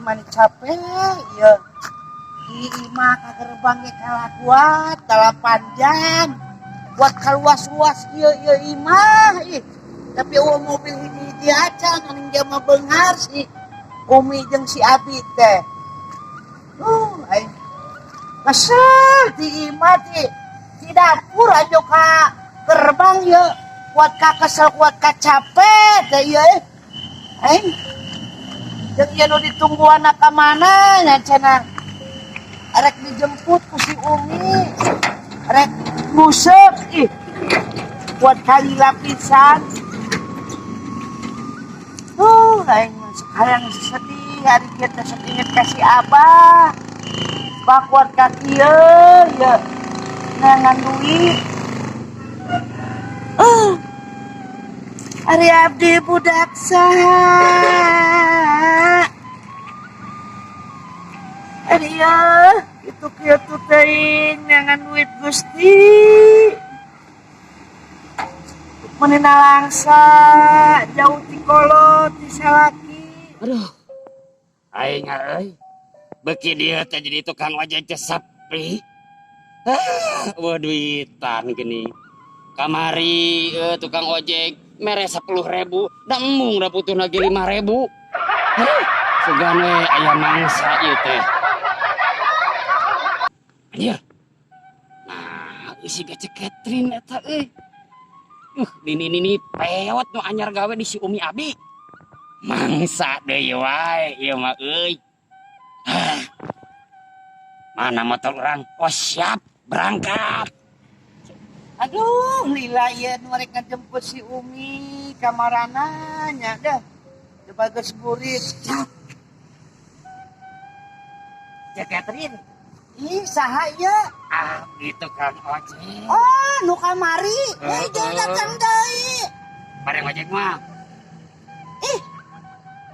Mani capek ieu. Di imah ka gerbang ge kalah kuat 8 jam. Buat kaluas-luas ieu ieu imah ih. Tapi eueuh mobil hiji-hiji acan aning dia mah beunghar si Umi jeung si Abi teh. Aing kesel di imah di dapur aja ka gerbang ieu. Kuat ka kesel kuat ka capek teh ieu eh. Aing jeung ieu nu ditungguan ka mana nya cenah. Rek dijemput ku si Umi. Rek nguseup ih. Kuat kali lapisan. Aing mah sekarang sedih hari kita sok inget ka si Abah. Bah kuat ka kieu ieu. Neangan duit. Ari abdi budak saha? Ari ieu itu kieu tuh teuing neangan duit Gusti. Meni nalangsa jauh ti kolot ti salaki. Aduh. Aing euy. Beuki dieu teh jadi tukang ojek teh sepi. Ah, eueuh duitan gini. Kamari tukang ojek mere 10.000, da embung da putuhna ge 5.000. Aduh, sugan we aya mangsa ieu teh. Anjir. Nah, isi ge Cek Catherine eta euy. Nini-nini pewot nu anyar gawe di si Umi Abi. Mangsa deui wae ieu mah euy. Ah. Mana motor orang? Oh siap, berangkat. Aduh, lila ieu nu rek ngajemput si Umi kamarana nya dah. Coba geus burit. Cek Catherine. Ih, saha ieu? Ah, gitu kan ojek. Oh, nu kamari. Heeh. Jeung datang deui. Bareng ojek mah. Ih.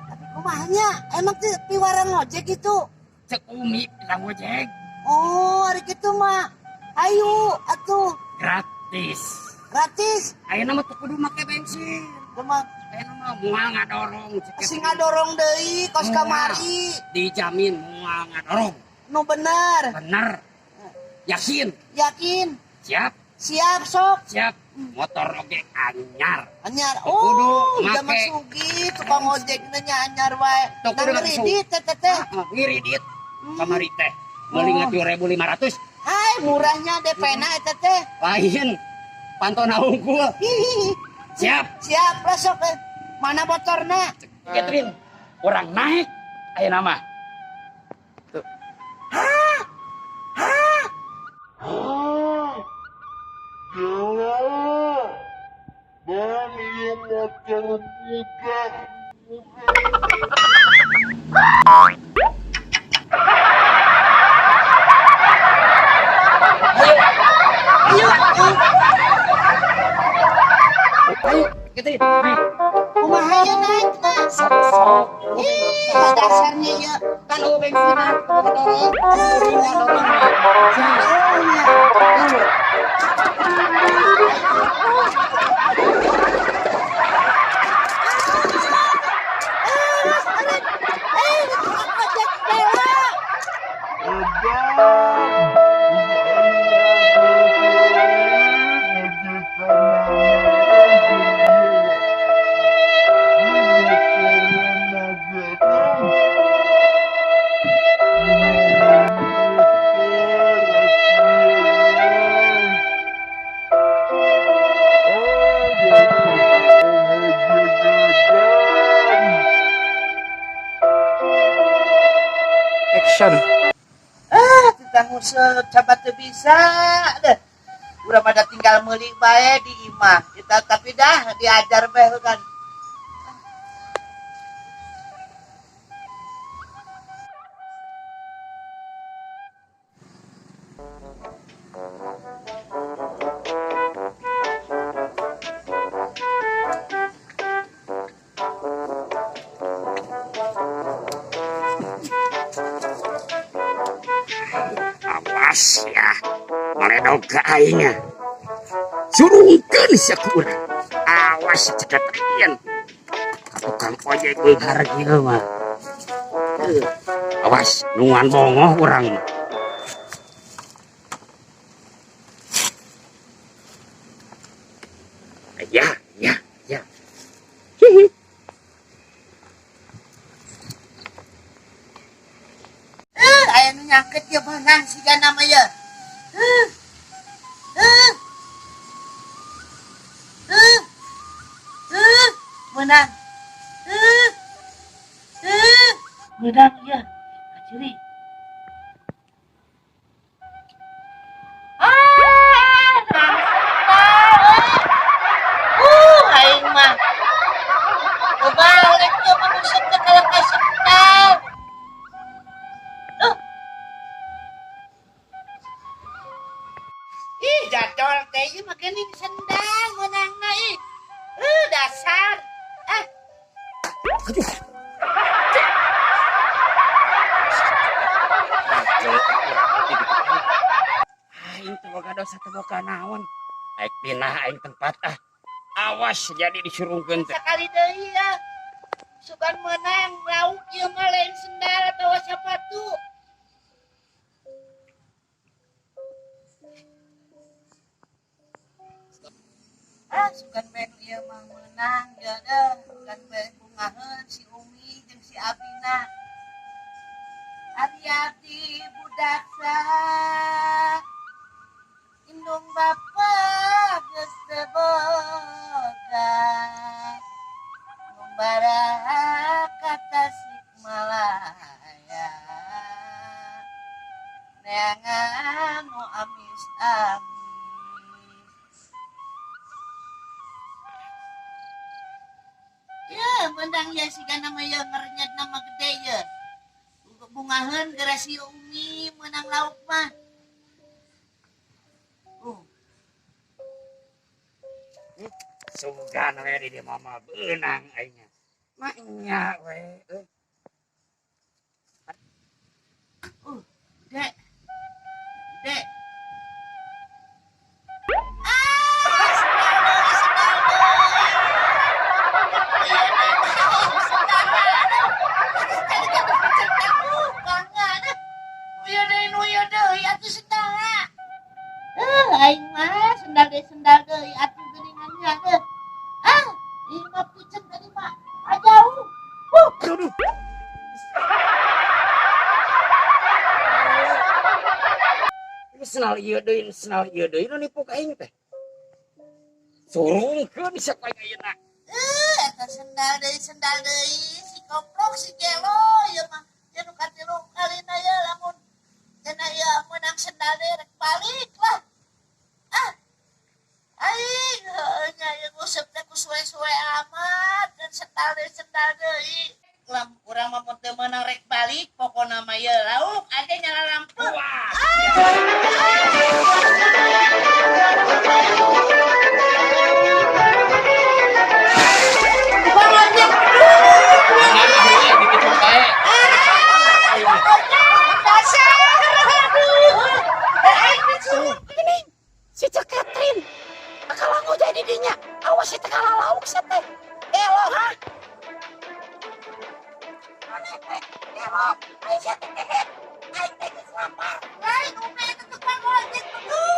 Tapi kumaha nya? Emang teu piwarang ojek gitu? Cek Umi bilang ojek. Oh, ari kitu mah. Ayo atuh. Gratis. Gratis. Ayeuna mah teu kudu make bensin. Kumaha? Ayeuna mah moal ngadorong. Cek Sing Catherine. ngadorong deui kos Moal. kamari. Dijamin moal ngadorong. Nu bener. Bener. Yakin. Yakin. Siap. Siap sok. Siap. Motor oge anyar. Anyar. Teu kudu Oh, make. zaman sugi tukang ojek nya anyar wae. Teu kudu Nang make ngeridit teh teh teh. Heeh, ngiridit. Kamari teh. Meuli 7.500. Hai, murahnya DP-na eta teh. Lain. Pantona unggul. Hihihi. Siap. Siap lah sok. Mana motorna? Catherine, orang naik. Ayo nama. Tuh. Hah? Hah? Bang, iya motor budak. Ayo, ayo. Ayo, Catherine, naik. Kumaha ya naik na? Sok, sok. Ih, dasarnya ya. Kan lu bensin aku ngedorong. Ngedorong. Siap. Oh, iya. Action. Ah, tentang nguseup coba teu bisa deh. Urang pada tinggal meuli bae di imah. Kita tapi dah diajar bae kan. Awas ya, maledog ke aingnya. Surungkeun sia ku urang. Awas si Cek Catherine. Tukang ojek beunghar kieu mah. Awas, nungan bongoh urang mah. Ya, ya, ya. Hihi. Aya nu nyangket ya menang siga nama ya. Eh. Eh. Eh. Eh, menang. Eh. Eh, menang ya. Kaciri. Ah, aing mah. Balik ya manusia ke kalau kasendal. Ih, jadol teh ieu mah geuning sendal meunangna ih. Dasar. Ah. Aduh. Aing teu boga dosa teu boga naon. Aing pindah aing tempat ah. Awas jadi disurungkeun teh. Sakali deui ya. Sugan menang lauk ieu mah lain sendal atawa sepatu. Ah, sugan ben ieu mah menang ya deh. Sugan ben bungaheun si Umi jeung si Abina. Abi-abi budak saha indung bapa geus teu boga ngumbara ka Tasikmalaya neangan nu amis-amis. Ya, menang ya siga nama ya ngerenyet nama gede ya. Bungaheun geura si Umi menang lauk mah. Sugan we di dieu mah beunang aing. Mah nya we. Dek. Dek. Ah, sendal deui, sendal deui. Iya, sendal. Nu ieu deui atuh sendal. Aing mah sendal deui atuh geuningan nya deh. Ah, ieu mah piceun tadi mah jauh. Aduh. Ini senal ieu deui, senal ieu deui nu nipu ka aing teh. Surungkeun sia ku aing ayeuna. Eta sendal deui si komplok si gelo ieu mah. Ieu nu katilu kalina ye lamun cenah ieu meunang sendal deui rek balik lah. Ah. Aing heueuh nya ieu nguseup teh ku suwe-suwe amat dan sendal deui. Lam urang mah mun teu meunang rek balik pokona mah ieu lauk ade nyala lampu. Wah. Si Cek Catherine bakal ngojek di dinya. Awas si teh lauk si teh. Elo ha. Mana teh? Elo, aing sia teh kehet. Aing teh geus lapar. Lain ume itu tukang ojek betul.